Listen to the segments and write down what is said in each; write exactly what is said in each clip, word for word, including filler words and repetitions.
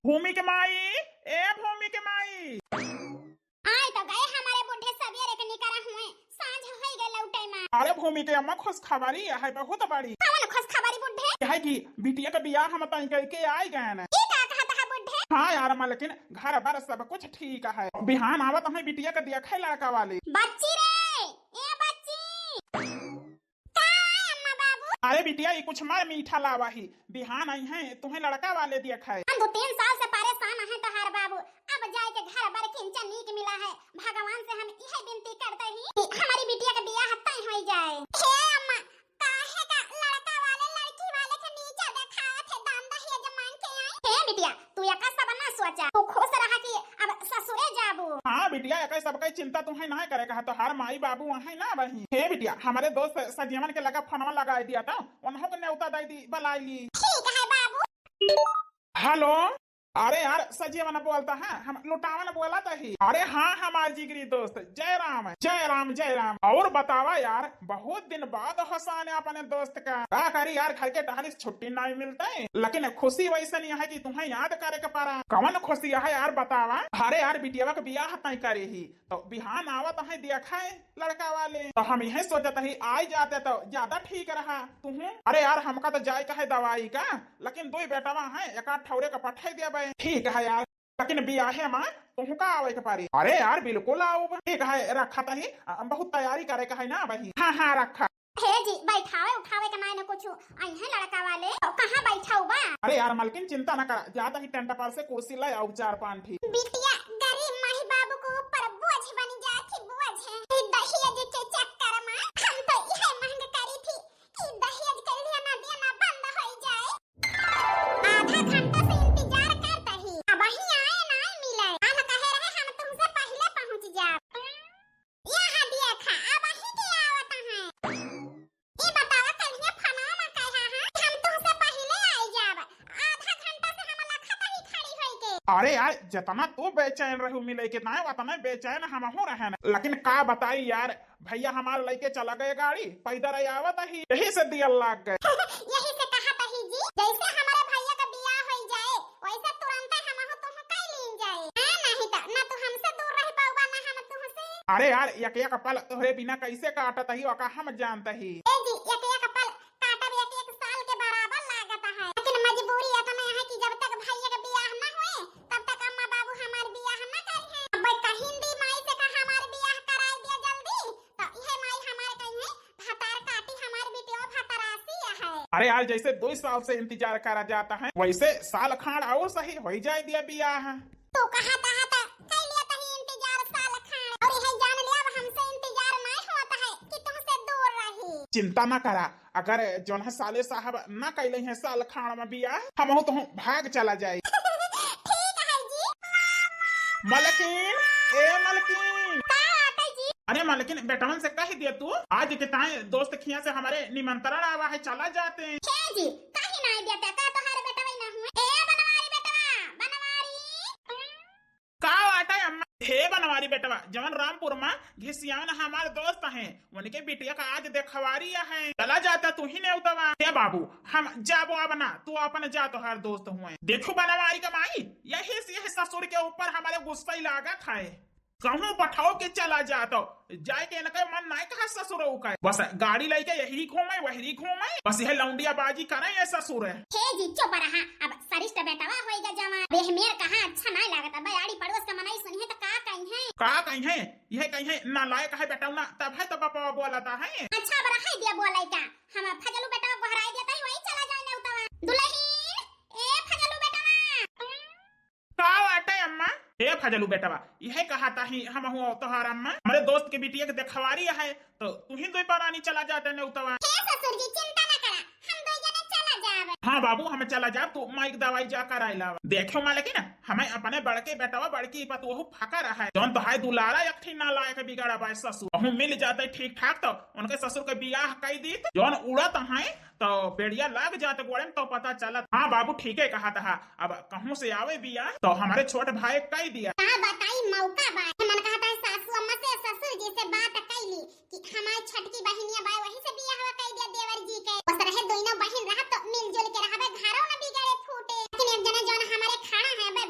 भूमि के माई, ए भूमि के माई। आए तो गए हमारे बूढ़े सवेरे के निकरा हुए, सांझ होई गए लौटे में। अरे भूमि के अम्मा, खुशखबरी है बहुत बड़ी। कौन खुशखबरी बूढ़े? यह कि बिटिया का बियाह हम तय करके आए गए न। ई का कहत है बूढ़े? हाँ यार मालकिन, घर बार सब कुछ ठीक है। बिहान आवत हमें बिटिया का देखे लड़का वाले। बच्ची रे, ए बच्ची। का है अम्मा बाबू? अरे बिटिया, ये कुछ मार मीठा लावा ही। बिहान आई हैं, तुम्हें लड़का वाले देखे। हम दो तीन साल से परेशान हैं तोहार बाबू। अब जाए के घर बर किंचा नीक मिला है। भगवान से हम यह विनती करते ही कि हमारी बिटिया का बियाह तय हो जाए। हे अम्मा, काहे का लड़का वाले लड़की वाले के नीचा देखावत है, दान दहेज मांग के आई? हे बिटिया, तू एका सब ना सोचा, तू खुश रहा कि अब ससुरे जाबू। हाँ बिटिया, एका सब कई चिंता तुम्हें ना करे कहा, तोहार माई बाबू वहीं ना वहीं। हे बिटिया, हमारे दोस्त सजीवन के लगा फोनवा लगाई दिया था, उन्हों को न्योता दे दी, बुलाई ली। ठीक है बाबू। हेलो। अरे यार, सजीवन बोलता है, हम लुटावन बोलत ही। अरे हाँ, हमार जिगरी दोस्त, जय राम, जय राम, जय राम। और बतावा यार, बहुत दिन बाद हसाने अपने दोस्त का। का करी यार, घर के टहलिस छुट्टी नहीं मिलते, लेकिन खुशी वैसे नहीं है कि तुम्हें याद करे के पड़ा। कवन खुशी है यार, बतावा। अरे यार, बिटियावा के बियाह तय करे ही, तो बिहान आवत है, देखे लड़का वाले, तो हम यही सोचत ही, आई जाते तो ज्यादा ठीक रहा। तुहूँ, अरे यार, हमका तो जाए का है दवाई का, लेकिन दो बेटवा है, एक आध ठौरे का पठाई देबे। ठीक है यार, लेकिन बियाहे में तुहूँ का आवे के पड़ी। अरे यार, बिल्कुल आऊब। ठीक है, रखा तही, अ, बहुत तैयारी करे का है ना बही। हाँ, हाँ, रखा। हे जी, बैठावे उठावे के नाय न कुछ, आई है लड़का वाले, तो कहाँ बैठाऊ बा? अरे यार मलकिन, चिंता न करा, जात ही टेंट पर से कुर्सी ले आऊ चार पांच ठी। बिटिया गरीब माई बाबू के ऊपर बोझ बन जात ही, बोझ। ई दहेज के चक्कर में हम तो यह मांग करी थी कि दहेज के लिए ना देना बंद हो जाए। आधा घंटा से इंतजार करत ही, अबहीं आए ना मिले। हम कहे रहे हम तुमसे पहले पहुँच जाब। यहाँ देखा, अबहीं के आवत हैं। ई बतावा, कल्हिया फोनवा में कहा है, हम तुमसे पहले आए जाब। आधा घंटा से हम लखत ही खड़ी होई के। अरे यार, जितना तू बेचैन रहू मिले के ना, उतना बेचैन हमहू रहन। लेकिन का बताई यार, भैया हमार लइके चला गए गाड़ी, पैदल ही आवत ही, यही से दियल लाग गए। यही से कहत ही जी, जैसे हमारे भैया का बियाह होई जाए, वैसे तुरंत हमहू तुम कई लीन जाए। हाँ, नहीं तो ना तू हमसे दूर रह पाउबा, ना हम तुमसे। अरे यार, एक एक पल तोहरे बिना कैसे काटत ही, ओका हम जानत ही। ए जी, एक एक पल काटब एक एक साल के बराबर लागत है, लेकिन मजबूरी इतना है कि जब तक भैया का बियाह ना होए, तब तक अम्मा बाबू हमार बियाह ना करी है। अब कहिन दी माई से का हमार बियाह कराई दिया जल्दी, तो इहे माई हमार कही है, भतार काटी हमार बिटिया भतारासी है। अरे यार, जैसे दो साल से इंतजार करा जाता है, वैसे साल खान और सही हो ही जाए दिया बियाह। तू कहा था, था, कर लिया तही इंतजार साल खान, और यह जान लिया अब हमसे इंतजार नहीं होता है कि तुमसे दूर रही। चिंता ना करा, अगर जौन है साले साहब ना कैले हैं साल खान में बियाह, हमहू तो भाग चला जाए। ठीक है जी। मलकिन, ए मलकिन। का बात है जी? अरे मलकिन, बेटवन से कह दिया तू, आज के ताए दोस्त खिया से हमारे निमंत्रण आवा है, चला जाते हैं। हे जी, काहे ना आए बेटा, का तोहार बेटवा ही ना हुए? ए बनवारी बेटवा, बनवारी। का बाटे अम्मा? हे बनवारी बेटवा, जवन रामपुर मा घिसियावन हमार दोस्त हैं, उनके बिटिया का आज देखवारी है। चला जाता तू ही नेवतवा। हे बाबू, हम जाबो अब ना, तू अपन जा, तोहार दोस्त हुए। देखो बनवारी का माई, यही से यही ससुर के ऊपर हमारे गुस्सा ही लागत है। कहूँ पठाओ के चला जातो, जाए के इनके मन नाय कहा ससुरऊ का। बस गाड़ी लइके यही घूमे, वही घूमे, बस यह लौंडिया बाजी करे ये ससुर। हे जी, चुप रहा, अब सरिष्ठ बेटवा होइगा जवान। देह मेर कहाँ अच्छा नाय लागत, अब आड़ी पड़ोस का मनई सुनिहे तो का कहिहे? का कहिहे? यह कहिहे नालायक है बेटौना, तब है तो बपवा बोलता है। अच्छा, अब रहे दिया बोले का, हम फजलू बेटवा गोहराई देता ही, वही चला जाए नेवतवा। दुलहिन, ए फजलू बेटवा। का बाटे अम्मा? हे फजलू बेटवा, यह कहा ताही हमहू तोहार अम्मा, हमरे दोस्त के बिटिया के देखवारी है, तो तू ही दो परानी चला जाते नेवतवा। हे ससुर जी, चिंता न करा, हम दो जने चला जाब। हाँ बाबू, हम चला जाब, तू माई के दवाई जा कराई लावा। देखो मालकिन, हमें अपने बड़के बेटवा बड़की पतोहू फकर है, जौन तो है दुलारा एक ठी नालायक बिगड़ा बाय ससुर, कहूँ मिल जाते ठीक ठाक तो उनके ससुर के बियाह कई दीत, जौन उड़त है तो बेड़िया लाग जात गोड़े में तो पता चलत। हाँ बाबू, ठीके कहत हा। अब कहूँ से आवे बिया तो हमारे छोट भाई कई दिया। का बताई मौका बा। मन कहत है सासू अम्मा से, ससुर जी से बात कैली कि हमार छोटकी बहिनिया बा, वही से बियाहवा कई दिया देवर जी के। बस रहे दोनों बहिन रह तो मिलजुल के रहबे, घरों न बिगड़े फूटे। लेकिन एक जने जौन हमारे खड़ा है, बे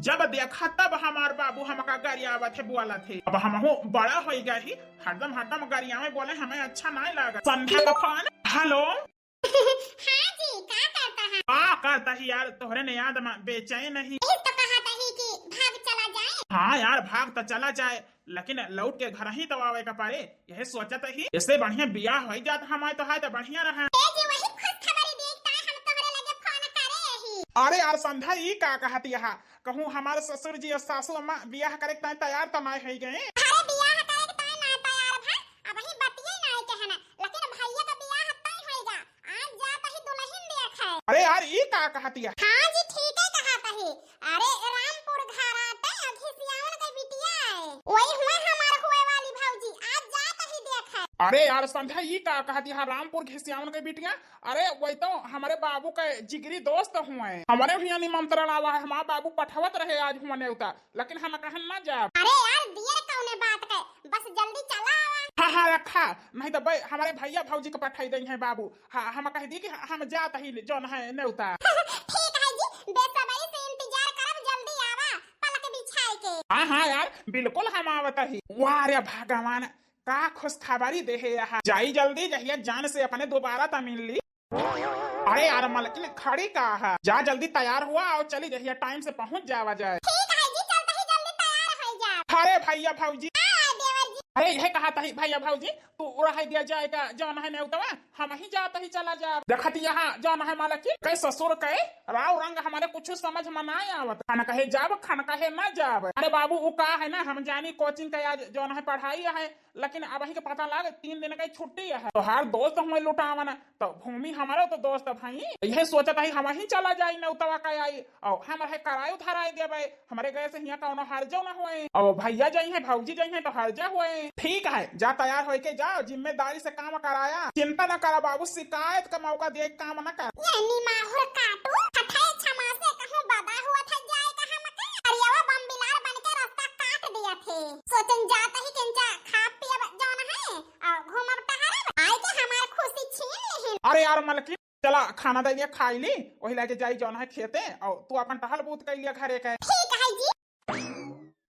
जब देखा तब हमार बाबू हमका गरियावत है, बोलत है। अब हमहू बड़ा होई गए ही, हरदम हरदम गरियावे बोले हमें अच्छा नाहीं लागत। संध्या का फोन। हेलो। हाँ जी, का करता है? का करता ही यार, तोहरे ने याद में बेचैन ही। यही तो कहत ही कि भाग चला जाए। हाँ यार, भाग तो चला जाए, लेकिन लौट के घर ही तो आवे का पड़े, यही सोचत ही। इससे बढ़िया बियाह होई जात हमारे तो है तो बढ़िया रहा। ए जी, वही खुशखबरी देखता है, हम तोहरे लगे फोन करे ही। अरे यार संध्या, ई का कहत यहा? कहूँ हमारे ससुर जी और सासू अम्मा बियाह करे के ताईं तैयार तो नाय होई गए। अरे बियाह करे के ताईं नाय तैयार भा, अबही बतिये नाय कहना, लेकिन भैया का बियाह तय होई गा। आज जात ही दुल्हन देखे। अरे यार, ई का कहत या? हाँ जी, ठीक है कहत ही। अरे रामपुर घर आते, घिसियावन के बिटिया है। वही हुए हमार हुए वाली भौजी, आज जात ही देखे। अरे यार संध्या, ई का कहत या, रामपुर घिसियावन के बिटिया? अरे वही तो हमारे बाबू का जिगरी दोस्त हुए, हमारे हियाँ निमंत्रण आवा है, हमार बाबू पठवत रहे आज हुआ नेवता, लेकिन हम कहन ना जाब। अरे यार, देर कौने बात के, बस जल्दी चला आवा। हाँ, हाँ, रखा, नहीं तो बे, हमारे भैया भौजी के पठाई दई है बाबू। हाँ, हम कह दी कि हम जात ही जौन है नेवता। ठीक है जी, बेसब्री से इंतजार करब, जल्दी आवा, पलक बिछाए के। हाँ, हाँ यार, बिल्कुल हम आवत ही। वाह रे भगवान, का खुशखबरी देहे यहाँ। जाई जल्दी, जहिया जान से अपने दोबारा त मिल ली। अरे यार मलकिन, खड़ी का है? जा जल्दी तैयार हुआ और चली जहिया, टाइम से पहुँच जावा जाए। ठीक है जी, चलते ही जल्दी तैयार हो जा। अरे भैया भौजी। हाँ, देवर जी। अरे यह कहा तही भैया भौजी, तू उड़ाई दिया जाएगा जौन है नेवतवा, हम ही जात ही चला जाब। देखत यहाँ जौन है मलकिन, कै ससुर कै राव रंग हमारे कुछ समझ में ना आवत। खन कहे जाब, खन कहे ना जाब। अरे बाबू, वो का है ना, हम जानी कोचिंग का आज जौन है पढ़ाई है, लेकिन अबही के पता लाग तीन दिन का छुट्टी है। तोहार दोस्त हुए लुटावन, तो भूमि हमारा तो दोस्त भाई। यह सोचत है हम ही चला जाई नेवतवा का आई, और हम है करायो धराई देबे, हमारे गए से हियाँ कौनो हर्जो न होए। और भैया जाई है, भौजी जाई है तो हर्जा होए। ठीक है, जा तैयार होके जाओ, जिम्मेदारी से काम कराया, चिंता न करा बाबू, शिकायत का मौका दे काम न कर। ये निमाहुर काटू, हठाए छमा से कहूँ बदा हुआ था जाए कहाँ मके। अरियावा बम बिलार बन के रास्ता काट दिया थे। सोचन जात ही किंचा खा पियब जौन है, और घूमब टहरब, आए के हमार खुशी छीन लिहिन। अरे यार मलकिन, चला खाना दे दिया खाई ली, वही लेके जाई जौन है खेते, और तू अपन टहल बूत कर लिया घरे के। ठीक है जी।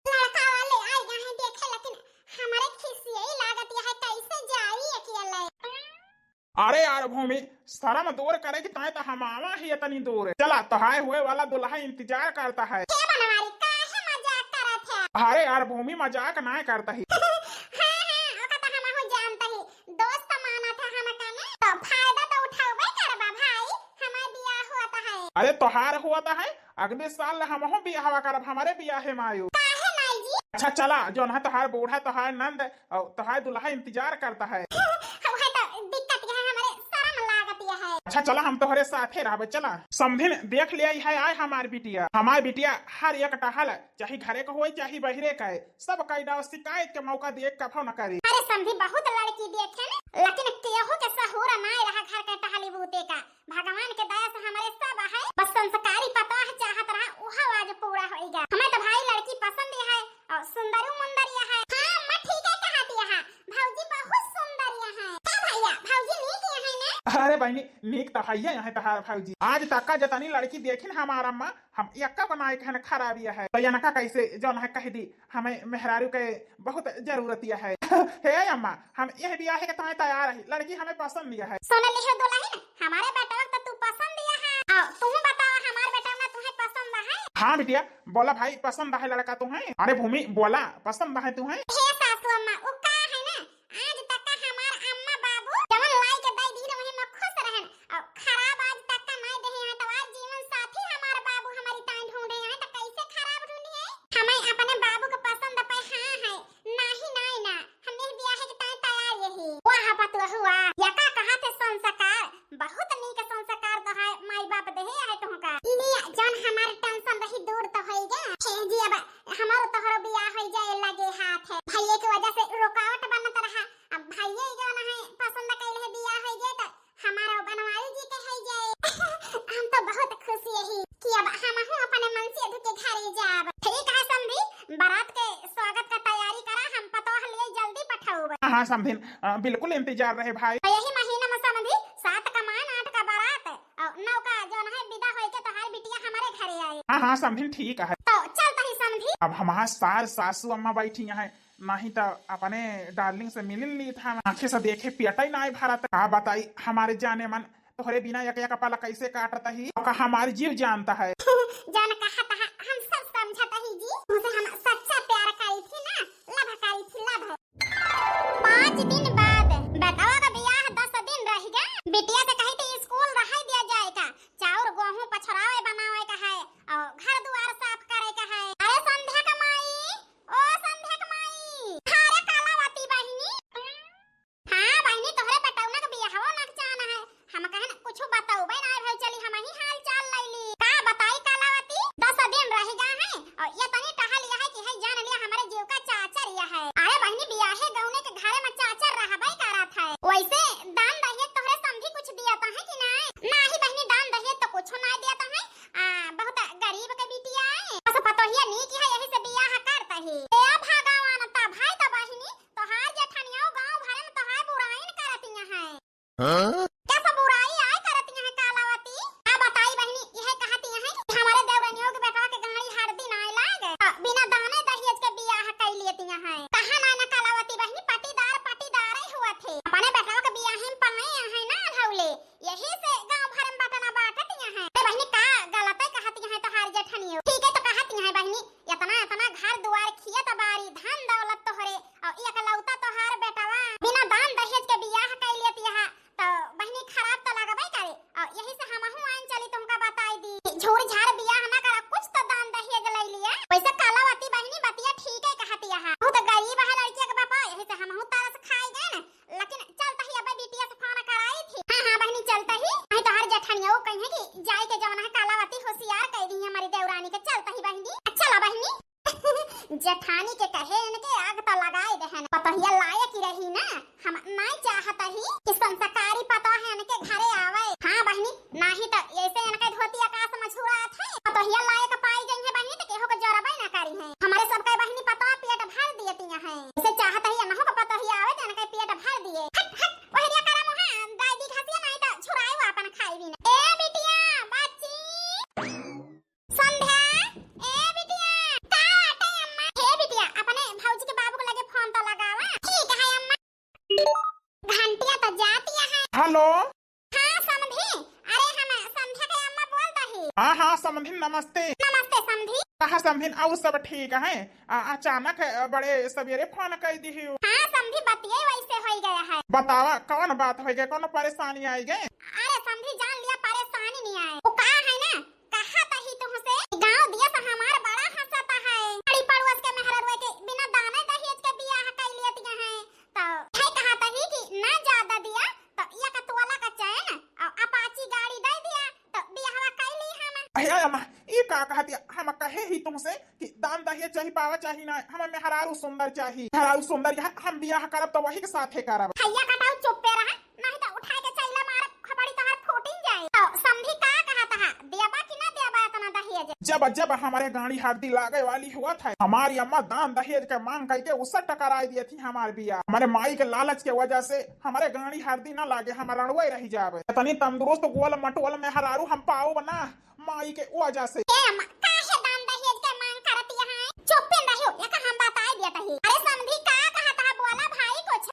लड़का वाले आई गए हैं देखे, लेकिन हमारे खिसियाई लागत यह कैसे जाई अकेले। अरे यार भूमि, शर्म दूर करे के ताईं तो हम आवा ही इतनी दूर। चला, तोहार हुए वाला दुल्हा इंतजार करता है। हे बनवारी, काहे मजाक करत है? अरे यार भूमि, मजाक ना करता ही। हाँ, हाँ, ओका तो हमहू जानता ही। दोस्त माना था हमका ने, तो फायदा तो उठावे करबा भाई, हमार बियाह होत है। अरे तोहार होत है, अगले साल हमहू बियाहवा करब, हमारे बियाहे में आयो। काहे नाई जी? अच्छा चला, जौन है तोहार बूढ़ा, तोहार नंद और तोहार दुल्हा इंतजार करता है। वह तो दिक्कत यह है, हमारे शर्म लागत यह है। अच्छा चला, हम तोहरे साथे रहबे, चला। समधिन देख ले आई है आए हमार बिटिया, हमार बिटिया हर एक टहल, चाहे घरे का होए, चाहे बहिरे का है, सब कई डाव शिकायत के मौका दिए कभो न करे। अरे समधी बहुत लड़की देखे न, लेकिन केहू के सहूर ना रहा घर के टहली बूते का। भगवान के दया से हमारे सब है, बस संस्कारी पतोह चाहत रहा, उहो आज पूरा होइगा। हमें तो भाई लड़की पसंद है और सुंदरू मुंदर यह है। हाँ, अम्मा ठीक है कहत यह, भौजी बहुत सुंदर यह है। का भैया, भौजी नीक यह है ना? अरे बहनी, नीक तो है यह है तोहार भौजी। आज तक का जतनी लड़की देखिन हमार अम्मा, हम यक्का बनाए कहन खराब यह है। तो यनका कैसे जौन है कह दी, हमें मेहरारू के बहुत जरूरत यह है। हे अम्मा, हम यह बियाह के ताईं तैयार है, लड़की हमें पसंद यह है। सुन लिहो दुल्हन, हमारे बेटवा तो तू पसंद यह है। आओ, तू बताओ हमार बेटवा ना तुम्हें पसंद है? हाँ बिटिया, बोला भाई, पसंद है लड़का तुम्हें? अरे भूमि, बोला, पसंद है तुम्हें? हे सासू अम्मा, उ का है ना, आज तक का हमार अम्मा बाबू जवन लाई के दई दीन वही में खुश रहन, और खराब आज तक का नहीं देहे हैं, तो आज जीवन साथी हमार बाबू हमारी ताईं ढूंढे हैं, तो कैसे खराब ढूंढे हैं? हमें अपने बाबू के पसंद पे हाँ है, नाही, नाही ना, हम यह बियाह के ताईं तैयार यही। वाह पतोहुआ, यका कहा थे संस्कार, बहुत नीक संस्कार तो है, माई बाप देहे है तुमका। लिया, जौन हमार tension रही दूर तो होइगा। हे जी, अब हमारो तोहरो बियाह होई जाए लगे हाथ है। भैया के वजह से रुकावट बनत रहा, अब भैया ही जौन है पसंद कैले है बियाह होई जाए तो हमारा बनवारी जी के है जाए। हम तो बहुत खुश यही कि अब हमहू अपने मनसेधू के घरे जाब। ठीक है समधी, बारात के स्वागत का तैयारी करा, हम पतोह लिए जल्दी पठाउब। हाँ, हाँ समधिन, अ, बिल्कुल इंतजार रहे भाई। तो यही महीना में समधी सात का मान, आठ का बारात और नौ का जौन है विदा होई के तोहार बिटिया हमारे घरे आए। हाँ, हाँ समधिन, ठीक है। तो अब हमार सार सासू अम्मा बैठी हैं, नहीं तो अपने डार्लिंग से मिल ली था, आंखें से देखे पेट ही नाई भरत। का बताई हमारे जाने मन, तोहरे बिना एक एक पल कैसे काटत ही, का हमार जीव जानत है। जान कहत है, हम सब समझत ही जी, तुमसे हम सच्चा प्यार करी थी ना, लव करी थी, लव। पाँच दिन बाद बेटवा का बियाह दस दिन रह गया। बिटिया से कही थी स्कूल रह दिया जाए का, चाउर गोहूं पछोरावे बनावे का है और घर दुआर साफ करे का है। अरे संध्या का माई, ओ संध्या का माई, अरे कलावती बहिनी। हाँ बहिनी, तोहरे बेटौना के बियाहवा ना के चाहना है। हम कहे ना कुछ बतौबे ना भौजी, चली हम ही हाल चाल लैली। का बताई कलावती, दस दिन रह गया है और ये तनी टहल यह है कि है जान लिया हमारे जीव का चाचर यह है। अरे बहिनी, बियाहे गौने के घरे में चाचर रहबे करत है। वैसे दान दहेज तोहरे समधी कुछ दिया तो है कि नहीं? नाही बहिनी, दान दहेज तो कुछ ना दिया तो है। आ, बहुत गरीब के बिटिया है। बस पतोहिया नीक है, यही से बियाह करता ही। ए भगवान, तब है तो बहिनी, तोहार जेठनिया गांव भरे में तोहार बुराइन करतिया है। हाँ? कैसा बुराई आय करतिया है कालावती? आ बताई बहिनी, यह कहतिया है कि हमारे देवरनियों के बेटवा के गाड़ी हर दिन आए लाग, आ, बिना दाने दहेज के बियाह कई लेतिया है। कहा ना ना कालावती बहिनी, पटीदार पटीदार ही हुआ थे, अपने बेटवा के बियाह में पाए है ना धौले, यही से गांव भर में बटना बांटतिया है। अरे बहिनी, का गलत है कहतिया है तोहार जेठनियो? ठीक है तो कहतिया है बहिनी, इतना इतना घर दुआर, खेत बारी, धन दौलत तोहरे और एकलौता तोहार बेटवा बिना दान दहेज के बियाह कई लेतिया है, तो बहिनी खराब तो लगबे करे। और यही से हमहू आइन चली तुमका बताई दी, झूर झाड़ बियाह ना करा, कुछ तो दान दहेज ले लिया। वैसे कलावती बहिनी बतिया ठीक है कहतिया है, बहुत गरीब है लड़किया के बापा, यही से हमहू तरस खाए गए ना। लेकिन चलता ही अब बिटिया से फोन कराई थी। हाँ, हाँ बहिनी, चलता ही। नहीं तो हर जेठनिया वो कही है कि जाए के जौन है कालावती होशियार कह दी हमारी देवरानी के। चलता ही बहिनी। अच्छा ला बहिनी। जेठानी के कहे इनके आग तो लगाए दे है। पतोहिया लायक ही रही ना। हम नहीं चाहता ही कि संस्कारी पतोह इनके घरे आवे। हाँ बहिनी, नहीं तो ऐसे इनके धोती आकाश में छुआत है। पतोहिया लायक पाई गई है बहिनी तो केहू के जरबे ना करी है। हमारे सबके बहिनी पतोह पेट भर देती है। ऐसे चाहता ही अनहु के पतोहिया आवे तो इनके पेट भर दिए। हट, हट, ओहरिया करा मुहा, दाई दी घासिया नहीं तो छुराई वो अपन खाई भी ना। ए बिटिया, बच्ची। संध्या, ए बिटिया, का आटे अम्मा? हे बिटिया, अपने भौजी के बाबू के लगे फोन तो लगावा। ठीक है अम्मा। घंटिया तो जाती है। हेलो। हाँ समधी, अरे हम संध्या के अम्मा बोलता ही। हाँ, हाँ, समधिन नमस्ते। नमस्ते समधी। कहा समधिन, और सब ठीक है? आ, अचानक, आ, बड़े सवेरे फोन कर दी हो। हाँ समधी, बतिये वैसे हो गया है। बतावा, कौन बात हो गया, कौन परेशानी आई गए? अरे समधी, जान लिया परेशानी नहीं आए। वो का है ना, कहा तही तुमसे, गाँव दिया से हमार बड़ा हंसता है। बड़ी पड़ोस के मेहररुआ के बिना दाने दहेज के बियाह कर लेती है। तो है कहा तही कि ना ज्यादा दिया, तो एक तोला का चैन और अपाची गाड़ी दे दिया, तो बियाहवा कर ली हम। अहे अम्मा, ई का कहा दिया? हम कहे ही तुमसे कि दान दहेज चाही, पावा चाही ना, हम मेहरारू सुंदर चाही। मेहरारू सुंदर यह हम बियाह करब तो वही के साथे करब। हैया कटाऊ, चुप्पे रहा, नहीं तो उठा के चैला मारब, खोपड़ी तोहार फूटिन जाए। तो समधी का कहा तहा, देबा कि ना देबा इतना दहेज? जब, जब हमारे गाड़ी हरदी लागे वाली हुआ था, हमारी अम्मा दान दहेज के मांग करके उससे टकराई दिए थी हमारे बिया। हमारे माई के लालच के वजह से हमारे गाड़ी हरदी ना लागे, हम रणुए रह जावे। इतनी तंदुरुस्त गोल मटोल मेहरारू हम पाओ ना, माई के वजह से। ए अम्मा, काहे दान दहेज के मांग करत यहाँ? चुप्पिन रहियो, एका हम बताई दिया तही। अरे समधी का कहत है, बोला भाई कुछ।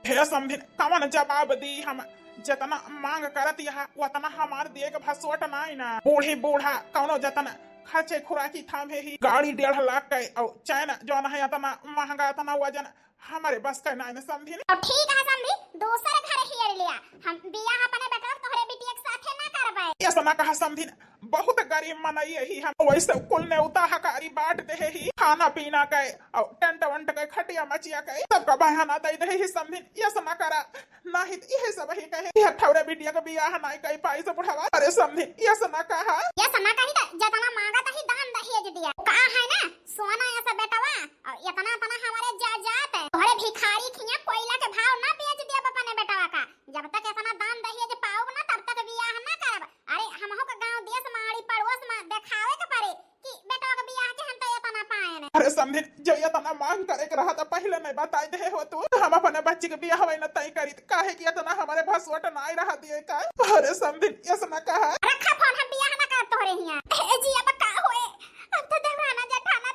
हे समधी, कवन जवाब दी हम? जतना मांग करत यहाँ, उतना हमार देख भसोट नाई ना। बूढ़ी बूढ़ा कौनो जतना खर्चे खुराकी थामे ही, गाड़ी डेढ़ लाख के और चैन जौन है इतना महंगा, इतना वजन, हमारे बस का नाई ना समधी। अब ठीक है समधी, दूसर घर हेर लिया। हम बियाह अपने बेटवा तोहरे बिटिया के साथे ना करबे। ऐसा ना कहा समधी, बहुत गरीब मनई ही हम, वैसे कुल नेवता हकारी बांट देहे ही, खाना पीना के और टेंट वेंट के, खटिया मचिया के, सबका बहाना दे देहे ही समधी। ऐसा ना करा, नहीं तो यही सब ही कहे, यह ठौरे बिटिया के बियाह नाई कई पाई से बुढ़ावा। अरे समधी, ऐसा ना कहा। ऐसा ना कही तो जतना मांगा तही दान दहेज दिया। कहा है ना, सोना ऐसा बेटवा, और इतना, इतना हमारे जायदाद है। तोहरे भिखारी खिया कोयला के भाव ना बेच दिया अपने बेटवा का। जब तक इतना दान दहेज पाओब ना, तब तक बियाह ना करब। अरे, हमहू के गांव देश में, आड़ी पड़ोस में देखावे के पड़े कि बेटवा के बियाह के हम तो इतना पाए ने। अरे समधी, जो इतना मांग करे के रहा तो पहले नहीं बताई दे हो तू, हम अपने बच्ची के बियाह वही न तय करी, काहे कि इतना हमारे भसोट ना आई रहा दिए का। अरे समधी, ऐसा ना कहा। रखा फोन, हम बियाह ना करब तोहरे हिया। ए जी, अब का होए? अब तो देवराना जेठाना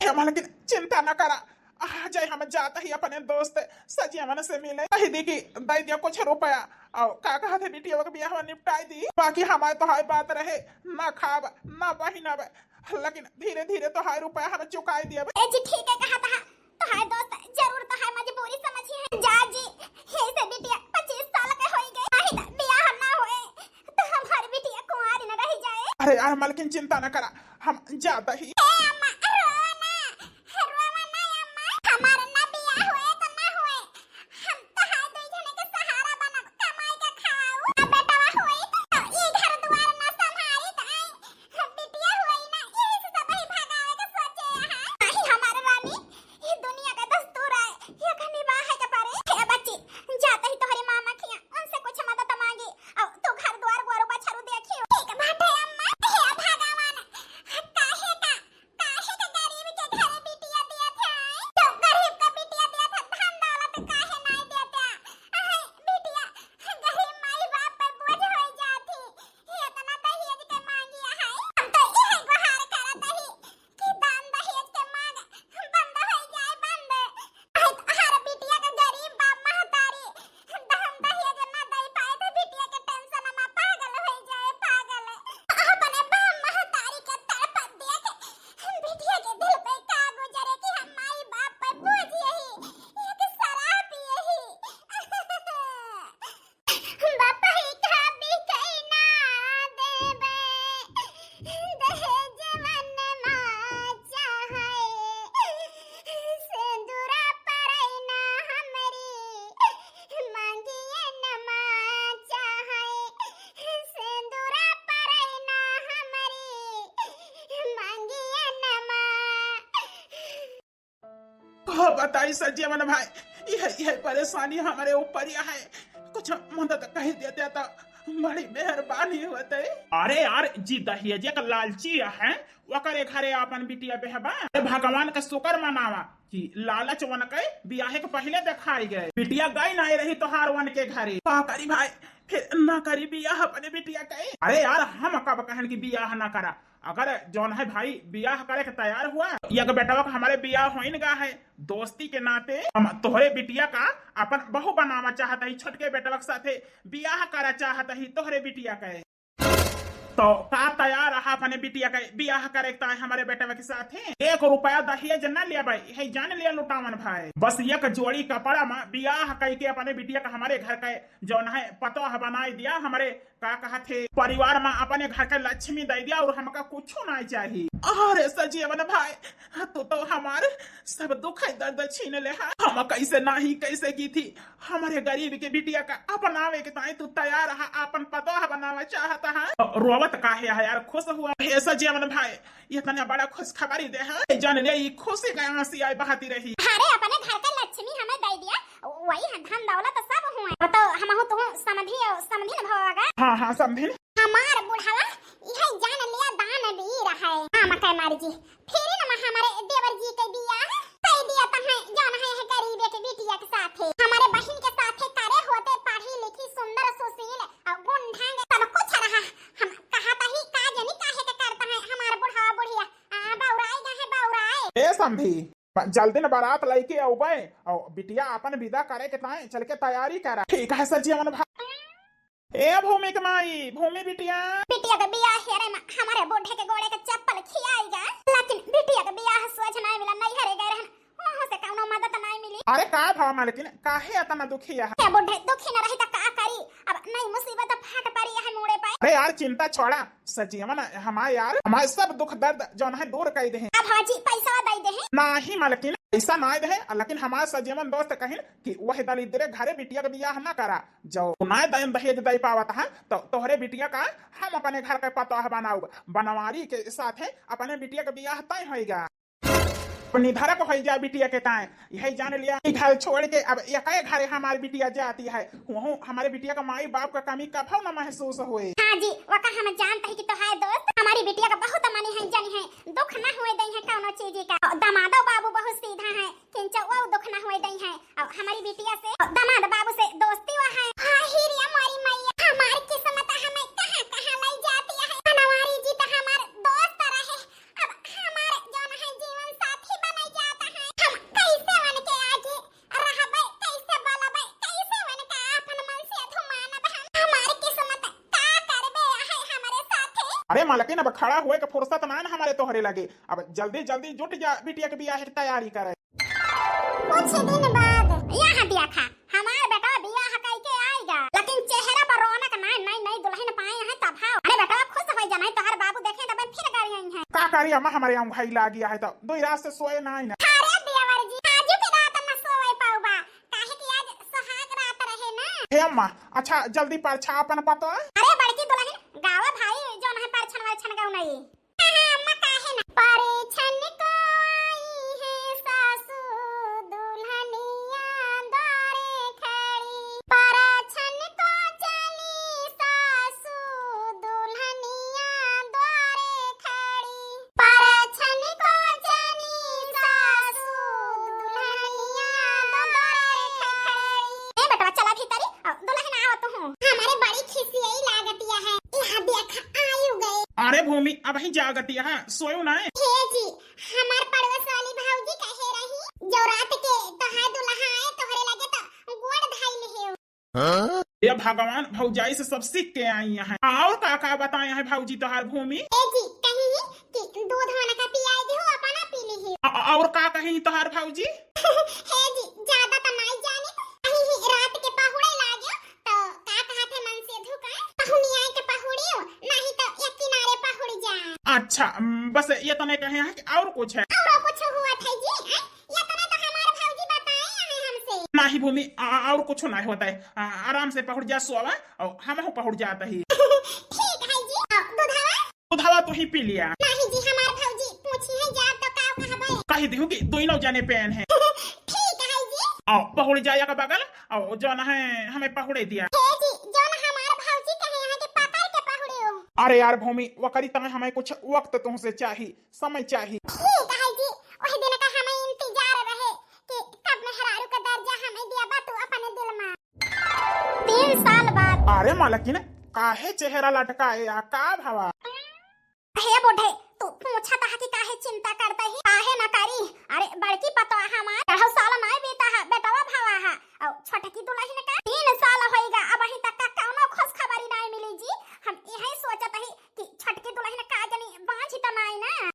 हे मालकिन, चिंता न करा, आ जाए, हम जात ही अपने दोस्त सजियवन से मिले। कही दी कि दे दिया कुछ रुपया, और का कहत है, बिटिया के बियाह निपटाई दी, बाकी हमारे तोहार बात रहे, ना खाब ना पहिनब, लेकिन धीरे धीरे तोहार रुपया हम चुकाई दियब। ए जी, ठीक है कहत हा, तोहार दोस्त जरूर तोहार मजबूरी समझी है। जा जी, हे से बिटिया पच्चीस साल के होई गए, नहीं तो बियाह ना होए, तो हमार बिटिया कुंवारी न रह जाए। अरे यार मालकिन, चिंता न करा, हम जात ही। ए अम्मा, रो ना, रोवा ना अम्मा, हमार ना बियाह होए तो ना होए, हम तोहार दुई जने के सहारा बनब, कमाई के खाऊ। ना बेटवा होई तो ई घर दुआर ना संभारी त आई, हम बिटिया होई ना, यही से सब ही भगावे के सोचे हैं। नहीं हमार रानी, ये दुनिया का दस्तूर है, ये कमी बा है के पारे। हे बच्ची, जात ही तोहरी मामा खिया, उनसे कुछ मदद मांगी, और तू घर दुआर गोरू बछरू देखियो। ठीक बाटे अम्मा। हे भगवान, काहे का काहे के गरीब के घरे बिटिया दिया थे? तो गरीब का बिटिया दिया थे, धन दौलत काहे नाई देते? अहे, बिटिया गरीब माई बाप पर बोझ होई जाती। ये इतना दहेज के मांगी है। हम तो यह गुहार करत ही कि दान दहेज के मांग बंद होई जाए, बंद। अहे, हर बिटिया के गरीब बाप महतारी दहन दहेज ना दे पाए तो बिटिया के टेंशन में पागल हो जाए, पागल। अपने बाप महतारी के तड़पत देख बिटिया के दिल पे का गुजरे कि हम माई बाप पे बोझ यही, एक शराब यही। बाप ही का बिकै ना देबे, दहेजवन मा चाहे, सिंदूरा परैना हमरी, मांगिए नमा चाहे, सिंदूरा परैना हमरी, मांगिए नमा। का बताई सज्जीवन भाई, यह, यह परेशानी हमारे ऊपर ही है। कुछ मदद कही देते तो बड़ी मेहरबानी होते। अरे यार, जी दहेज के लालची है, ओकरे घरे आपन बिटिया बेहबा। अरे भगवान का शुक्र मनावा कि लालच वनके बियाहे के पहिले देखाई गए। बिटिया गई नाई रही तोहार वनके घरे। का करी भाई, फिर ना करी बियाह अपने बिटिया के। अरे यार, हम कब कहन कि बियाह ना करा? अगर जौन है भाई बियाह करे के तैयार हुआ, या के बेटवा का हमारे बियाह होइन गा है, दोस्ती के नाते हम तोहरे बिटिया का अपन बहू बनावा चाहत ही, छोटके बेटवा के साथे बियाह करा चाहत ही तोहरे बिटिया के। तो का तैयार रहा अपने बिटिया के बियाह करे के ताई हमारे बेटवा के साथे? एक रुपया दहेज न लेबै, है जान लिया लुटावन भाई। बस एक जोड़ी कपड़ा में बियाह कई के अपने बिटिया का हमारे घर के जौन है पतोह बनाई दिया, हमारे का कहत है, परिवार में अपने घर के लक्ष्मी दे दिया और हमका कुछो नहीं चाहिए। अरे सजीवन भाई, तू तो हमार सब दुख है दर्द छीन ले है। हम कैसे नहीं कैसे की थी, हमारे गरीब के बिटिया का अपनावे के ताई तू तैयार है, अपन पतोह बनावे चाहत है। रोवत काहे है यार, खुश हुआ। हे सजीवन भाई, इतना बड़ा खुशखबरी दे है, जान ले ई खुशी के आंसू आए बहाती रही। अरे अपने घर के लक्ष्मी हमें दे दिया, वही है धन दौलत सब हुए। तो हम हो तू समधी, समधी न भवा गा। हाँ हाँ समधी। हमार बुढ़ावा यही जान लिया दानवीर है। हाँ मकै मारी जी, फिर न हमारे देवर जी के बियाह कई दिया तहाँ जौन है, है गरीब एक बिटिया के साथे। हमारे बहिन के साथे करे होते पढ़ी लिखी सुंदर सुशील और गुण ढंग सब कुछ रहा। हम कहा तही का जनी काहे के करता है हमार बुढ़ावा बुढ़िया। आ, बौराई गा है बौराई। ए समधी, जल्दी न बारात लइके अउबे और बिटिया अपन विदा करे के ताई चल के तैयारी करा। ठीक है सजीवन भाई। ए भूमि के माई, भूमि बिटिया। बिटिया के बियाह हेरे में हमारे बूढ़े के गोड़े के चप्पल खियाई गा, लेकिन बिटिया के बियाह सोझ नहीं मिला, नहीं हरे गए रहन, वहाँ से कौनो मदद नहीं मिली। अरे का भवा मालकिन, काहे इतना दुखी है? क्या बूढ़े दुखी न रही तो का करी, अब नई मुसीबत फाट पड़ी है मूड़े पे। अरे यार चिंता छोड़ा, सजीवन हमारे यार, हमारे सब दुख दर्द जौन है दूर कर दे हैं। अब हाँ जी पैसा दे दे हैं। नहीं मालकिन, पैसा ना दे हैं, लेकिन हमारे सजीवन दोस्त कहिन कि वह दलिद्र घरे बिटिया के बियाह ना करा, जो ना दयन दहेज दे पावत है, तो तोहरे बिटिया का हम अपने घर के पतोह बनाउब, बनवारी के साथ है अपने बिटिया के बियाह तय होइगा। निधरक होइ जा बिटिया के ताए, यही जान लिया कि घर छोड़ के अब एके घरे हमार बिटिया जाती है, वहू हमारे बिटिया का माई बाप का कमी कभो न महसूस होए। हाँ जी, वका हम जानत ही कि तोहार दोस्त हमारी बिटिया का बहुत मनी है, जनी है, दुख न हुए दई है कौनो चीज का। दमादो बाबू बहुत सीधा है, किंचा वो दुख न हुए दई है। अब हमारी बिटिया से दमाद बाबू से दोस्ती हुआ है। हाँ, ही रे मोरी मैया, हमार किस्मत हमें कहाँ कहाँ ले जाती है। बनवारी जी तो हमार दोस्त रहे, अब हमार जौन है जीवन साथी अरे मालकिन, अब खड़ा होए के फुर्सत ना न हमरे तोहरे लगे। अब जल्दी जल्दी जुट जा, बिटिया के बियाह के तैयारी करे। कुछ दिन बाद यहाँ देखा, हमार बेटा बियाह कई के आएगा, लेकिन चेहरा पर रौनक ना, नई नई दुल्हन पाए हैं तब। हाँ, अरे बेटा खुश हो जा, नहीं तोहर बाबू देखे तब फिर गाड़ी आई है। का करी अम्मा, हमरे यहाँ भाई लागी है तो दो रात से सोए ना है ना। अरे देवर जी, आजू के रात न सोए पाउबा, काहे कि आज सुहाग रात रहे ना। हे अम्मा, अच्छा जल्दी परछा अपन पतो। अरे बड़की दुल्हन गावा भाई, जौन है परछन वरछन गाऊ नहीं। हाँ, हाँ, अम्मा काहे ना। परछन को आई है सासू दुल्हनिया द्वारे खड़ी, परछन को चली सासू दुल्हनिया द्वारे खड़ी। परछन को चली सासू दुल्हनिया द्वारे खड़ी। ए बेटवा, चला भीतरी, अ, दुल्हन आवत हूँ। हमारे बड़ी खिसियाई लागतिया है। यहाँ देख, आयु गए। अरे भूमि, अबहीं जागतिया है, सोयो ना है? हे जी, हमार पड़ोस वाली भौजी कहे रही, जो रात के तोहार दुल्हा आए, तोहरे लगे तो गोड़ धाई लिहे। हाँ? हे भगवान, भौजाई से सब सीख के आई हैं। और का का बताए हैं भौजी तोहार भूमि? ए जी, कही कि दूध होना का पियाई दिहो, अपना पी लिहे। अ-, अ-, और का कही तोहार भौजी? हे जी, ज्यादा तो नहीं जानी, कही ही रात के पहुड़े लाग्यो, तो का कहत है मनसेधु का? पहुनिया के पहुड़ियो, नहीं तो एक किनारे पहुड़ जा। अच्छा, उम, बस ये तो नहीं कहे हैं कि और कुछ है? और कुछ हुआ था जी, हैं? ये तो नहीं तो हमारे भौजी बताए हैं हमसे। नहीं भूमि, आ, और कुछ नहीं होता है। आ, आराम से पहुड़ जा सोवा, और हम पहुड़ जाता ही। ठीक है जी, और दूधवा? दूधवा तो ही पी लिया। नहीं जी, हमार भौजी पूछी है जब तो का कहबे? कही दिहू कि दोनों जने पेन है। ठीक है जी। आओ, पहुड़ जाया का बगल, आओ, जौन है, हमें पहुड़े दिया। हे जी, जौन हमार भौजी कहे हैं कि पकड़ के पहुड़ियो। अरे यार भूमि, वकरी तमे हमें कुछ वक्त तुमसे चाही, समय चाही। ठीक है जी, वही दिन का हमें इंतजार रहे कि कब मेहरारू का दर्जा हमें दिया बा तू अपने दिल में। तीन साल बाद। अरे मालकिन, काहे चेहरा लटकाए या का भवा? हे बूढ़े, तू पूछत हा कि काहे चिंता करत ही? काहे ना करी? अरे बड़की पतोह हमार, चढ़ऊ साल नाय बीता हा, बेटवा भवा हा। और छोटकी दुल्हन का तीन साल होइगा, अबहीं तक का कौनो खुशखबरी नाय मिली जी। हम यही सोचत ही कि छोटकी दुल्हन का जनी बाँझ तो नाय ना।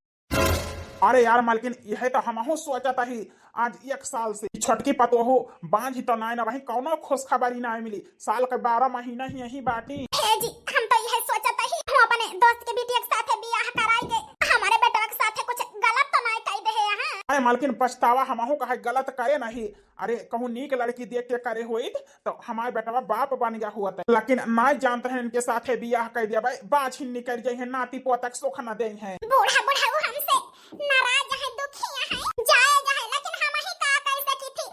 अरे यार मालकिन, यह तो हमहू सोचत ही, आज एक साल से छोटकी पतोहू बाँझ तो नाय ना, वहीं कौनो खुशखबरी नाय मिली। साल के बारह महीना ही यही बाटी। हे जी, हम तो यह सोचत ही, हम अपने दोस्त के बिटिया के साथे बियाह कराई के, हमारे बेटवा के साथे कुछ गलत तो नाय कई दे हैं यहाँ। अरे मालकिन, पछतावा हमहू का है, गलत करे नहीं। अरे कहूँ नीक लड़की देख के करे होइत तो हमारे बेटवा बाप बन गया हुआ था, लेकिन नाय जानत हैं इनके साथे बियाह कर दिया भाई, बाँझ ही निकल जाई है, नाती पोता के सुख न दे हैं। बूढ़ा बुढ़ऊ हमसे नाराज है, दुखी है, जाए जाए, लेकिन हम ही का कर सकी थी?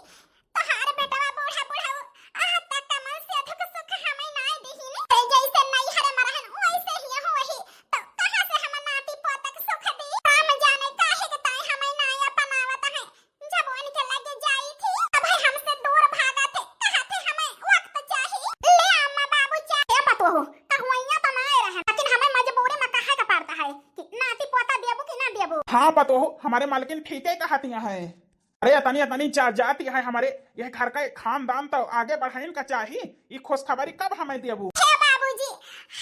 तोहार बेटवा बूढ़ा बुढ़ऊ, आह, तक कमल से अधिक सुख हमें नाय दिहिन। ते जैसे नैहर में रहन, वैसे ही हो वही। तो कहाँ से हम नाती पोतक सुख दी? राम जाने काहे के ताई हमें नाय अपनावत है। जब उनके लगे जाई थी, तब हमसे दूर भागा थे, कहा थे हमें वक्त चाही। ले अम्मा बाबू चाहे पतोहू, कहवैया तो नाय रहन, लेकिन हमें मजबूरी में कहे के पड़ता है कि नाती पोता देबू कि ना देबू। हाँ पतोहू, हमारे मालकिन ठीक ही कहतिया है। अरे अतनी, अतनी जा-, जाति है हमारे, यह घर का एक खानदान तो आगे बढ़ाइन का चाही। ई खुशखबरी कब हमें देबू? हे बाबूजी,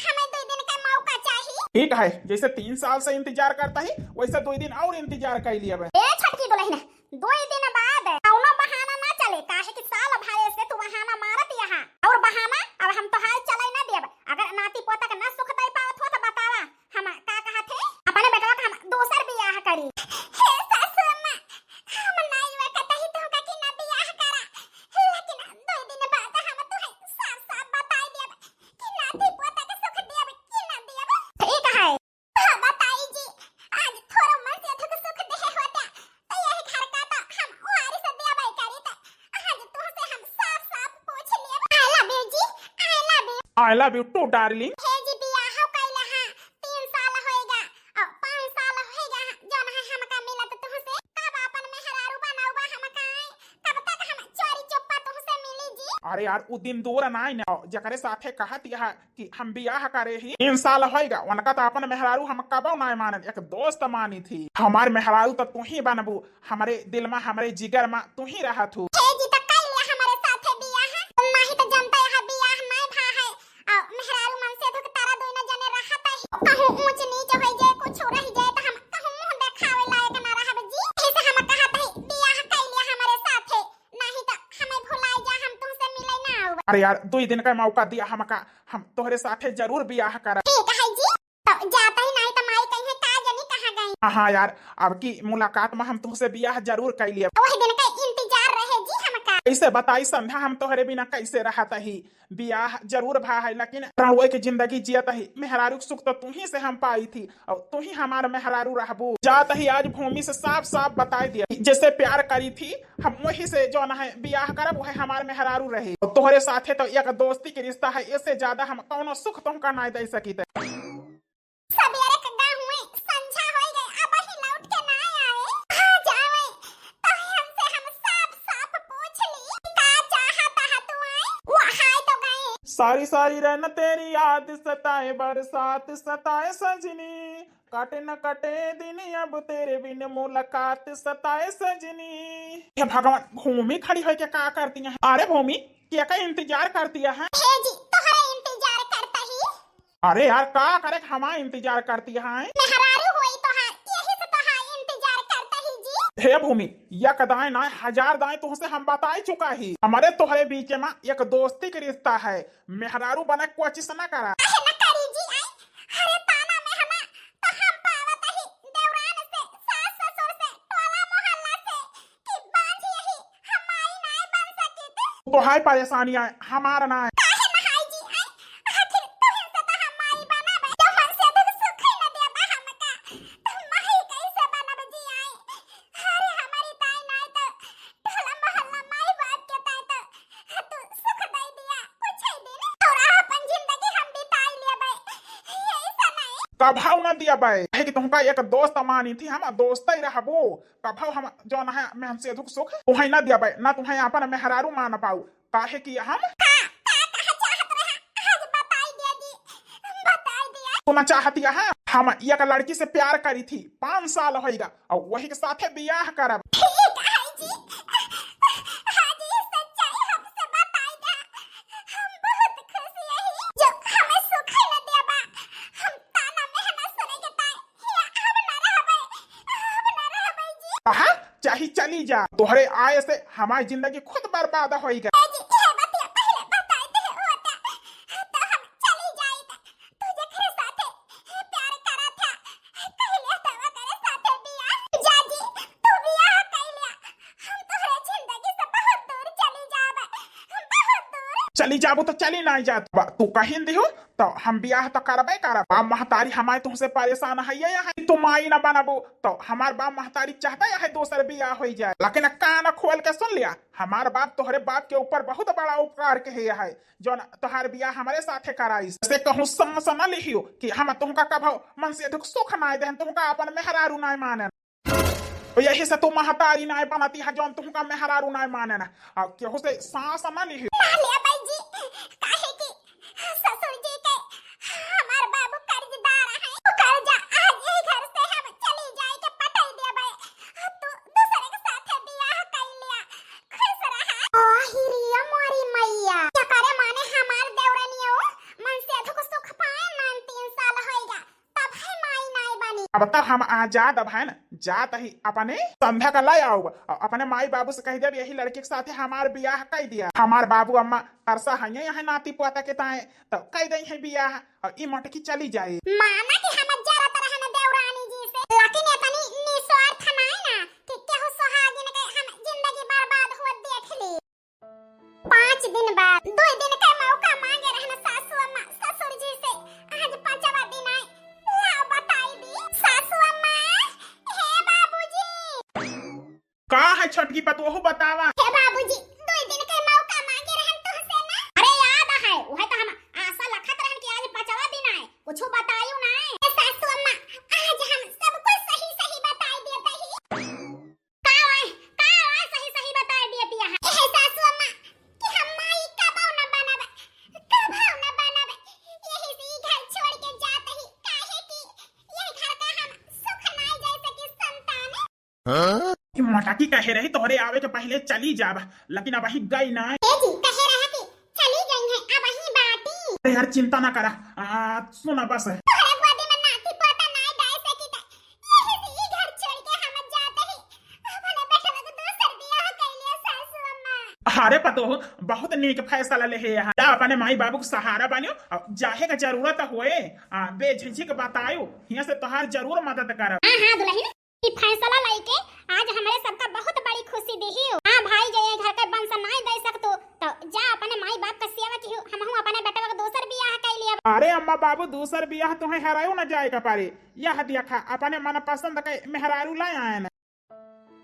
हमें दो दिन का मौका चाही। ठीक है, जैसे तीन साल से इंतजार करता ही, वैसे दो दिन और इंतजार कर लिया बे। ए छोटकी दुल्हन, दो दिन बाद कौनो बहाना ना चले, काहे कि साल भरे से तू बहाना मारत यहाँ। और बहाना अब हम तोहार चले ना देब। अगर नाती पोता के ना सुख दे पावत हो तो बतावा, हम का कहत है, अपने बेटवा का हम दूसर बियाह करी। हे सासू अम्मा, हम नाई वा कतही तोहका कि ना बियाह करा, लेकिन दो दिन बाद हम तोहे साफ साफ बताई देब कि नाती पोता के सुख देब कि ना देब। ठीक है। हाँ, बताई जी, आज थोड़ा मन से अधिक सुख देहे होता, तो यही घर का तो हम वारिस देबे करी, तो आज तुमसे हम साफ साफ पूछ लेब। I love you जी, I love you। I love you too, darling। हे जी, बियाह कइले हाँ, तीन साल होइगा, और पाँच साल होइगा, जौन है हमका मिलत तुमसे। कब अपन मेहरारू बनौबा हमका, कब तक हम चोरी चुप्पा तुमसे मिली जी? अरे यार, उ दिन दूर नाई ना, जकरे साथे कहत यह कि हम बियाह करे ही, तीन साल होइगा, उनका तो अपन मेहरारू हम कबो नाय मानन, एक दोस्त मानी थी। हमार मेहरारू तो तू ही बनबू, हमरे दिल में, हमरे जिगर में तू ही रहत हू। हे जी, तो कई लिया हमारे साथे बियाह, तुम नाही तो जानता यहाँ बियाह नाय भा है, और मेहरारू मन से धुक तारा दोनों जने रहत है, कहूँ ऊंच नीच अरे यार, दुई दिन का मौका दिया हमका, हम तोहरे साथे जरूर बियाह करब। ठीक है जी, तो जाता ही नहीं तो माई कहीं का जनी कहाँ गई। हाँ, हाँ यार, अब की मुलाकात में हम तुमसे बियाह जरूर कर लिया। वही दिन का इंतजार रहे जी हमका। कैसे बताई संध्या, हम तोहरे बिना कैसे रहत ही। बियाह जरूर भा है, लेकिन रणुए की जिंदगी जियत ही। मेहरारू के सुख तो तू ही से हम पाई थी, और तू ही हमार मेहरारू रहबू। जात ही आज भूमि से साफ साफ बताई दिया, जैसे प्यार करी थी हम वही से जौन है बियाह करब, वह हमार मेहरारू रहे। और तोहरे साथे तो एक दोस्ती के रिश्ता है, इससे ज्यादा हम कौनो सुख तुमका ना दे सकी थे। सबेरे के गए हुए, संझा होई गए, अब ही लौट के ना आए। आ जावे, तो हमसे हम साफ साफ पूछ ली, का चाहत है तू आए? वो हाय तो गए। सारी सारी रन तेरी याद सताए, बरसात सताए सजनी, काटे न कटे दिन अब तेरे बिन मुलाकात सताए सजनी। हे भगवान, भूमि खड़ी होके का करती है? अरे भूमि, के का इंतजार करती है? हे जी, तोहरे इंतजार करता ही। अरे यार, का करे हमार इंतजार करती है? मेहरारू होई तोहार, यही से तोहार इंतजार करता ही जी। हे भूमि, एक दाएं ना, हजार दाएं तुहसे हम बताई चुका ही। हमारे तोहरे बीच में एक दोस्ती के रिश्ता है, मेहरारू बने कोशिश ना करा। काहे ना करी जी, आई? अरे ताना मेहना तो हम पावत ही देवरान से, सास ससुर से, टोला मोहल्ला से, कि बांझ यही हम माई नाय बन सकित। तो हाय परेशानी आए, हमार ना है। काहे ना हाय जी, आई? आखिर तुहिन से तो हम माई बनब, जो मन से दुख सुख ही न देबा हमका, तो माई कैसे बनब जी, आई? अरे हमारी ताई नाय तो टोला मोहल्ला माई बाप के ताई तो तू सुख दे दिया, कुछ ही दिन और अपन जिंदगी हम बिताई लेबे। ये ऐसा नहीं। कभाव ना दिया बे, काहे कि तुमका एक दोस्त मानी थी, हम दोस्त ही रहबो। कभाव हम जौन है, मैं हमसे दुख सुख तुहई ना दिया बे, ना तुहई अपन मेहरारू मान पाऊ, काहे कि हम का, का कहा चाहत रहा, आज बताई दिया जी, बताई दिया। तू ना चाहती है, हम एक लड़की से प्यार करी थी, पाँच साल होइगा, और वही के साथे बियाह करब। ठीक है जी, आज ये सच्चाई हमसे बताई दिया, हम बहुत खुश यही जो हमें सुख न देबा, हम ताना मेहना सुने के ताई, हिया अब न रहबे, अब न रहबे जी। कहा चाहे चली जा, तोहरे आए से हमारी जिंदगी खुद बर्बाद होइगा। ए जी, ये बतिया पहले बताई दे होता, तो हम चली जाइत। तू जेकरे साथे प्यार करत है, कहले तो ओकरे साथे बियाह। जा जी, तू बियाह कइ ले। हम तोहरे जिंदगी से बहुत दूर चली जाब, बहुत दूर। चली जाबू तो चली ना जात बा। तू कहिन दिहू तो हम बियाह तो करबे करब। बाप महतारी हमारे तुमसे परेशान है, ये है तू माई ना बनबू तो हमार बाप महतारी चाहता है दोसर बियाह हो जाए। लेकिन कान खोल के सुन लिया, हमार बाप तोहरे बाप के ऊपर बहुत बड़ा उपकार के है, जौन तोहार बियाह हमरे साथे कराइस। से कहूँ सांस न लिहियो कि हम तुमका कभो मन से दुख सुख नाय देहन, तुमका अपन मेहरारू नाय मानन। तो यही से तू महतारी नाय बनती है, जौन तुमका मेहरारू नाय मानन। आ केहू से सांस न लिहियो। ना लेबै जी, काहे कि ससुर जी के हमार बाबू कर्जदार है। वो कर्जा आज यही घर से हम चली जाए के पटाई देबै। तू दूसरे के साथे बियाह कर लिया, खुश रहा। आहिरिया मोरी मैया, क्या करे माने हमार देवरनियो मन से दुख सुख पाए मान तीन साल होइगा, तब है माई नाय बनी। अब तो हम आजाद अब है ना, जात ही अपने संध्या का लाई आउब, और अपने माई बाबू से कहि देब यही लड़की के साथे हमार बियाह कइ दिया। हमार बाबू अम्मा तरसा है यहाँ नाती पोता के ताए, तो कइ दई है बियाह, और ई मटकी चली जाए। माना कि हम जरत रहन देवरानी जी से, लेकिन इतनी निस्वार्थ नाय ना कि केहू सुहागिन के हम जिंदगी बर्बाद होत देख ली। पाँच दिन बाद, दो दिन का मौका मांगे रहन सासू अम्मा ससुर जी से, आज पांचवा दिन आए। ला बताई दी सासू अम्मा, हे बाबूजी। का है छोटकी पतोहू, बतावा। हे बाबूजी, दो दिन के मौका मांगे रहन तुहसे ना। अरे याद है, वह तो हम आशा लखत रहन कि आज पांचवा दिन आए, कुछ बतायू ना। ए सासू अम्मा, आज हम सब कुछ सही सही बताई देत ही। का आए, का आए सही सही बताई देत ही। ए सासू अम्मा, कि हम माई कबो न बनब, कबो न बनब। यही से ई घर छोड़ के जात ही, काहे कि यही घर का हम सुख नाय जाय सकी संतान। हाँ? ई मोटकी कहे रही तोहरे आवे के पहले चली जाब, लेकिन अबही गई ना। ए जी, कहे रहा कि चली गई है, अबही बाटी। अरे यार, चिंता ना करा, आ, सुना बस। तोहरे गोदी में नाती पोता नाय डाय सकी त यही से ई घर छोड़ के हम जात ही। अपने बेटवा के दूसर बियाह कर लिया सासू अम्मा। अरे पतोहू, बहुत नीक फैसला लेहे है। जा अपने माई बाबू के सहारा बनियो, अउर जाहे के जरूरत होए, आ, बेझिझक बतायो, हियाँ से तोहार जरूर मदद करब। हाँ, हाँ दुलहिन, ई फैसला लइके आज हमरे सबका बहुत बड़ी खुशी दिहिउ। हाँ भाई, जे ये घर के वंश नाई दे सकतू, तो जा अपने माई बाप का सेवा किहु, हमहू अपने बेटवा के दोसर बियाह कइ लिया। अरे अम्मा बाबू, दोसर बियाह तुहे हरायो न जाए का पारे। यह देखा, अपने मनपसंद के मेहरारू लाए आए न।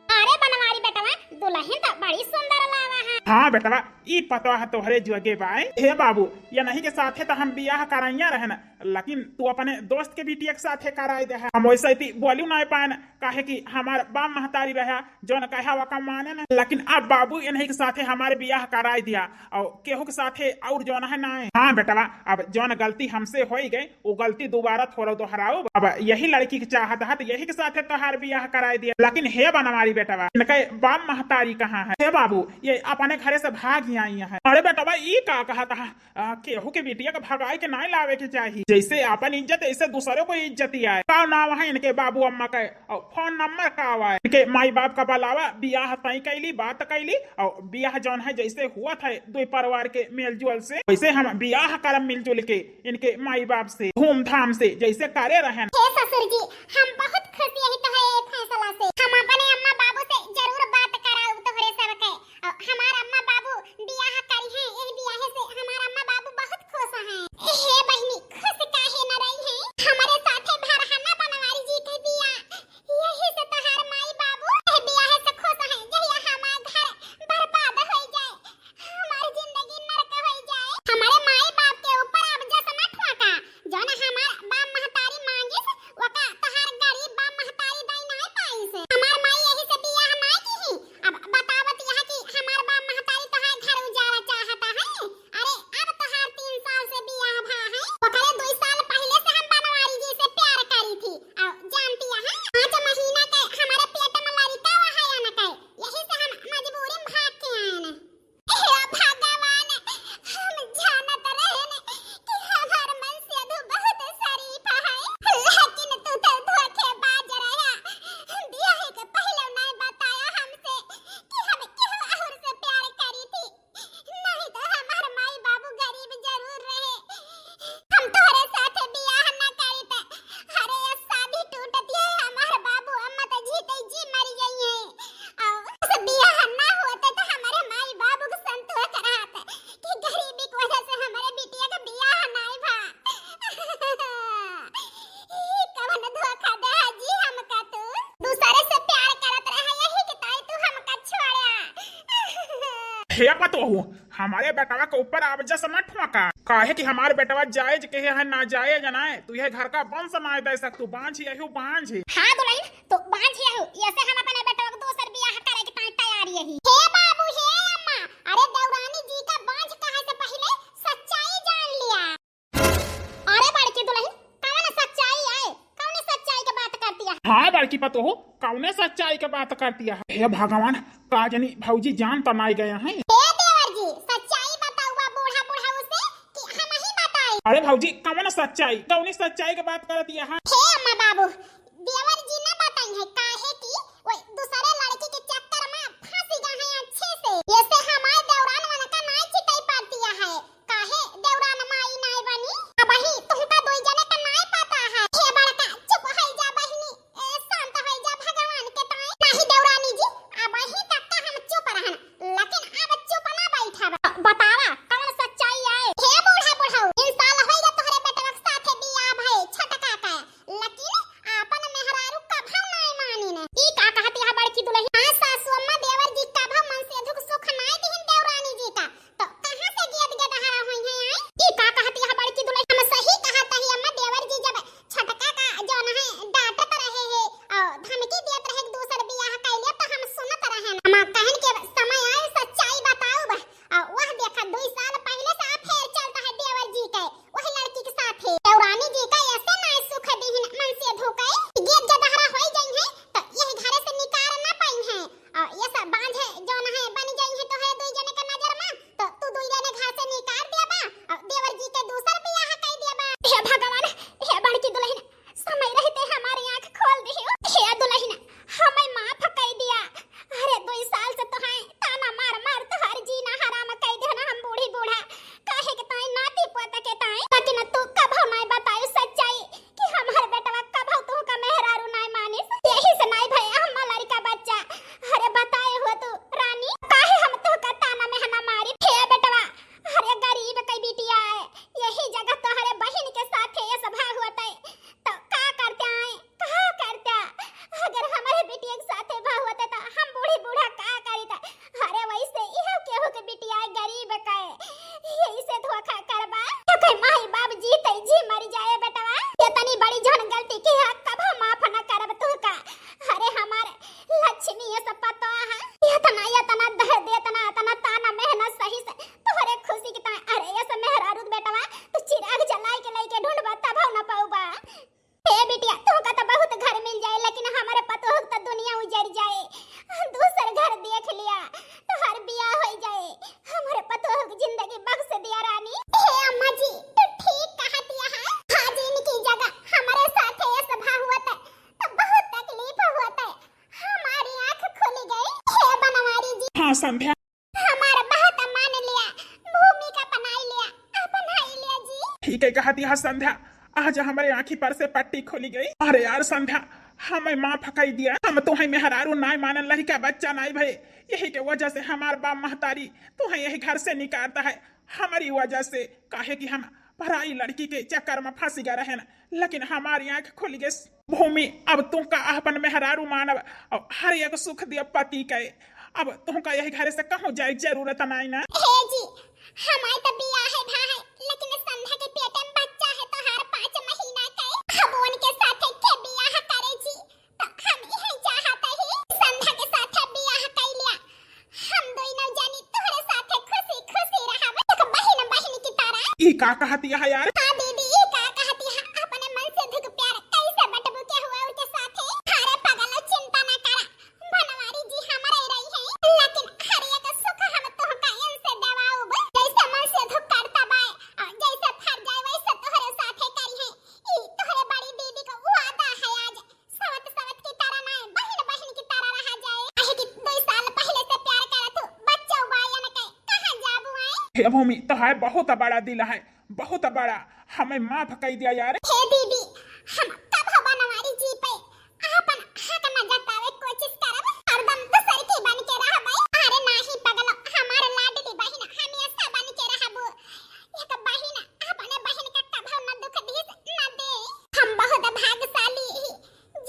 अरे बनवारी बेटवा, दुलहिन तो बड़ी सुंदर लावा है। हाँ बेटवा, ई पतवा है तोहरे जोगे बाय। हे बाबू, ये नहीं के साथे तो हम बियाह कराइया रहन, लेकिन तू अपने दोस्त के बिटिया के साथे कराई दे है। हम वैसे इतनी बोलू ना पाएन, काहे कि हमार बाप महतारी रहा, जौन कहा वका माने न। लेकिन अब बाबू इन्हीं के साथे हमार बियाह कराई दिया, अउर केहू के साथे अउर जौन है ना। हाँ बेटवा, अब जौन गलती हमसे होई गई, वो गलती दोबारा थोड़ा दोहराओ। अब यही लड़की के चाहत है, तो यही के साथे तोहार बियाह कराई दिया। लेकिन हे बनवारी बेटवा, इनके बाप महतारी कहाँ है? हे बाबू, ये अपने घरे से भाग ही आई है। अरे बेटवा, ई का कहत है? आ, केहू के बिटिया के भगाए के नाई लावे के चाही। जैसे आपन इज्जत, ऐसे दूसरों को इज्जत आए। का नाम है इनके बाबू अम्मा के? अउर फोन नंबर का आवा है? इनके माई बाप का बुलावा, बियाह तय कैली, बात कैली, अउर बियाह जौन है जैसे हुआ था दुई परिवार के मेलजोल से, वैसे हम बियाह करम मिलजुल के इनके माई बाप से धूमधाम से जैसे करे रहन। हे ससुर जी, हम बहुत खुश यही तो है ये फैसला से। हम अपने अम्मा बाबू से जरूर बात कराऊ तोहरे सब के। अउर हमार अम्मा बाबू बियाह करी हैं, यही बियाहे से हमार अम्मा बाबू बहुत खुश हैं। हे बहिनी, खुश काहे न रही हैं? हमारे साथे भरहना बनवारी जी के बियाह, यही से तोहार माई बाबू ए बियाहे से खुश हैं। जहिया हमार घर बर्बाद हो जाए, हमार जिंदगी नरक हो जाए, हमारे माई बाप के ऊपर अब जस न ठोका। जौन हमार बाप महतारी मांगिस, वका तोहार गरीब बाप महतारी दई नाय पाइस। हमार माई यही से बियाह नाय किही। अब बतावत यह कि हमार बाप महतारी तोहार घर उजाड़ा चाहता है। अरे, अब तोहार तीन साल से बियाह भा है, ओकरे दुई साल पहिले से हम बनवारी जी से प्यार करी थी। अउर जानती है, पाँच महीना के हमारे पेट में लड़का हुआ है या न के, यही से हम मजबूरी में भाग के आए न। हे भगवान, हम जानत रहेन कि हमार मनसेधु बहुत शरीफ है, लेकिन तू तो धोखेबाज रहा। बियाह के पहिले नहीं बताया हमसे कि हम केहू और से प्यार करी थी, नहीं तो हमार माई बाबू गरीब जरूर रहे। हम तोहरे साथे बियाह ना करी त, अरे, ये शादी टूटत है, हमार बाबू अम्मा तो जीते जी मरी गई हैं। अउर से बियाह ना होते तो हमारे माई बाबू के संतोष रहत कि गरीबी की वजह से हमारे बिटिया का बियाह नाई भा। ई कवन धोखा दे है जी हमका तू? दूसरे से प्यार करत रहे, यही के ताई तू हमका छोड़ा। हे पतोहू, हमारे बेटवा के ऊपर अब जस मत ठोका, काहे कि हमार बेटवा जायज के है, नाजायज नाय। तू ये घर का वंश नाय दे सकतू, बांझ यही बांझ। हाँ दुलहिन, तो बांझ यहू, ऐसे हम अपने बेटवा के दोसर बियाह करे के ताई तैयार यही। हे बाबू, हे अम्मा, अरे देवरानी जी का बांझ कहे से पहिले सच्चाई जान लिया। अरे बड़की दुलहिन, कौन सच्चाई आए? कौन सच्चाई के बात करती है? हाँ बड़की पतोहू, कौने सच्चाई के बात करती है? हे भगवान, का जनी भौजी जान तो नाई गए हैं। हे देवर जी, सच्चाई बताउआ बूढ़ा बुढ़ऊ से कि हम ही बताई? अरे भौजी, कौन सच्चाई? कौनी सच्चाई के बात करती है? हे अम्मा बाबू, देवर जी ना बताई है, काहे कि वो दूसरे लड़की के चक्कर में फंस गए हैं अच्छे से। ऐसे हमारे देवरान वनका नाई चिताई पारती है। काहे देवरान माई नाई बनी? अबही तुमका दुई जने का नाई पता है। हे बड़का, चुप होई जा बहिनी, ए, शांत होई जा भगवान के ताई। नाही देवरानी जी, अबही तक का हम चुप रहन, लेकिन अब चुप ना बैठब। बतावा, कौन सच्चाई आए? हे बूढ़ा बुढ़ऊ, तीन साल होई गए तोहरे बेटवा के साथे बियाह भए, छोटका का, लेकिन आपन हाँ संध्या। हमार बात मान लिया, भूमि का अपनाई लिया, अपनाई लिया जी। ठीक है कहती है संध्या, आज हमरे आँखी पर से पट्टी खुली गई। अरे यार संध्या, हमें माफ कई दिया, हम तोहई मेहरारू नाई मानन, लड़का बच्चा नाई भए, यही के वजह से हमार बाप महतारी तोहई यही घर से निकारता है, हमरी वजह से, काहे कि हम पराई लड़की के चक्कर में फंस गए रहे ना, लेकिन हमारी आँख खुल गई। भूमि, अब तुमका अपन मेहरारू मानब और हर एक सुख दिया पति के। अब तुमका यही घर से कहूँ जाए जरूरत नाई ना। हे जी, हमारे तो बियाह है भा है, लेकिन संध्या के पेट में बच्चा है तोहार पाँच महीना के। अब उनके साथे के बियाह करे जी, तो हम यही चाहत ही संध्या के साथे बियाह कर लिया। हम दोनों जनी तोहरे साथे खुशी खुशी रहब, एक बहिन बहिन की तरह। ई का कहती है यार? हाँ दीदी, ई का कहती है? अपने मन से दुख प्यार कैसे बटबू के हुआ उनके साथे? अरे पगलो, चिंता ना करा, बनवारी जी हमारे रही है, लेकिन हर एक सुख हम तोहका इनसे देवाउब। जैसे मन से दुख करता बाय, और जैसे फर जाए वैसे तोहरे साथे करी है। ई तोहरे बड़ी दीदी का वादा है, आज सवत सवत की तरह ना, बहिन बहिन की तरह रहा जाए। काहे कि दो साल पहले से प्यार करत हूँ, बच्चा बायन के कहाँ जाबू आए? हे भूमि, तो है बहुत बड़ा दिल है, बहुत बड़ा, हमें माफ कर दिया यार। हे दीदी, हम कब बनवारी जी पे आपन हक न जतावे कोशिश करब, हरदम दूसर की बन के रहबे। अरे नाही पगलो, हमार लाडली बहिन हमेशा बन के रहबू। एक बहिन अपने बहिन का कभो न दुख दीस न दे। हम बहुत भाग्यशाली ही,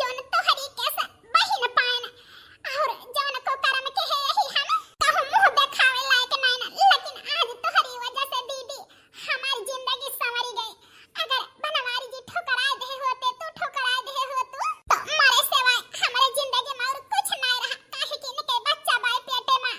जौन तोहरी के स-, बहिन पाएन, और जौन को कर्म के है यही हम कहूँ मुँह देखावे लायक नाय ना, लेकिन आज तोहरी वजह से दीदी हमारी जिंदगी संवरी गई। अगर बनवारी जी ठुकराए दे होते, तू ठुकराए दे होतू, तो मरे सिवाय हमारे जिंदगी में और कुछ नाय रहा, काहे कि इनके बच्चा बाय पेटे में।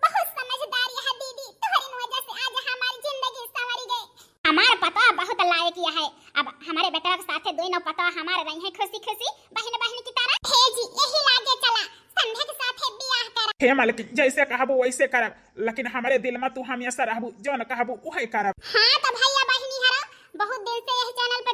बहुत समझदार यह दीदी, तोहरी वजह से आज हमारी जिंदगी संवरी गई। हमार पतवा बहुत लायक यह है, अब हमारे बेटवा के साथे दोनों पतवा हमारे रही हैं खुशी खुशी, बहिन बहिन की तरह। हे जी, यही लागे चला, संध्या के साथे बियाह कर। हे मालकिन, जैसे कहबू वैसे करब, लेकिन हमारे दिल में तू हमेशा रहबू, जौन कहबू उहे करब। हाँ तो भैया बहिनी हरो, बहुत दिन से यही चैनल पे